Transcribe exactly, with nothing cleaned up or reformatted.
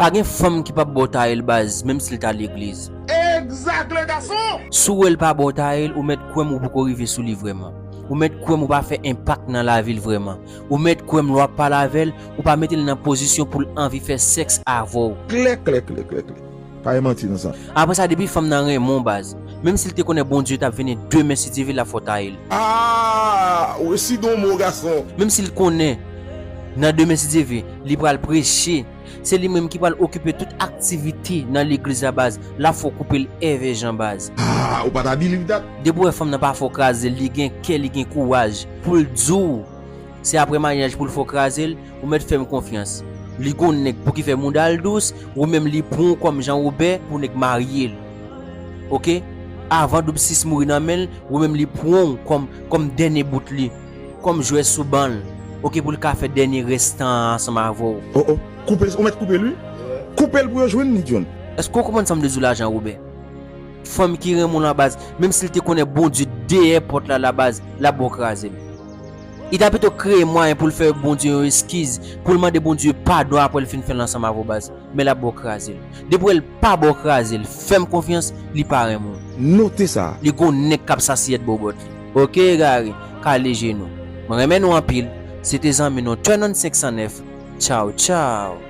Pa gen fanm ki p ap ba w taye l baz, menm si l ta legliz. Exactly, gason! Si w wè l pa ba w taye l, ou mèt kwè m ou poko rive sou li vrèman. Ou mèt kwè m ou pa fè enpak nan lavi l vrèman. Ou mèt kwè m lè w ap pale avè l, ou pa mete l nan pozisyon pou l anvi fè sèks avè w. Klè, klè, klè, klè, klè. Pa gen manti nan sa. Apre sa, depi fanm nan renmen w baz, menm si l te konnen Bondye t ap vini demen si Dye vle l ap fè w taye l. Ah, ou si don mo gason. Menm si l konnen nan demen si Dye vle, li pral preche, se li menm ki pral okipe tout aktivite nan legliz la baz, l ap fè w koupe l èvè jan baz. Ah, ou pa ta believe that. Depi w wè fanm nan pa fè w kraze l, li gen kè, li gen kouraj pou l di w se apre maryaj pou l fè w kraze l, ou mèt fè m konfyans. Li gon nèg pou ki fè mouda l dous, ou menm li pran w kòm Jan Wobè pou nèg marye l. Oke? Avan doub sis mouri nan men l, ou menm li pran w kòm, kòm dènye bout li, kòm jwè sou ban l. Oke, pou l ka fè dènye restan an ansanm avè w. Oh, oh. Koupe l, ou mèt koupe l, wi. Koupe l pou yo jwenn li, John. Èske w konprann sa m vle di w la, Jan Wobè? Fanm ki renmen w la baz, menm si l te konnen Bondye dèyè pòt la la baz, l ap ba w kraze l. Li ta pito kreye mwayen pou l fè Bondye yon eskiz, pou l mande Bondye padon apre l fin fè l ansanm avè w baz, men l ap ba w kraze l. Depi w wè l pa ba w kraze l, fè m konfyans, li pa renmen w. Note sa. Li gon nèg k ap sasiyèt bobòt li. Oke, egare, kale jenou. Mwen renmen nou anpil. Se te zanmi nou Turn on senk san nèf. Tchaw, tchaw.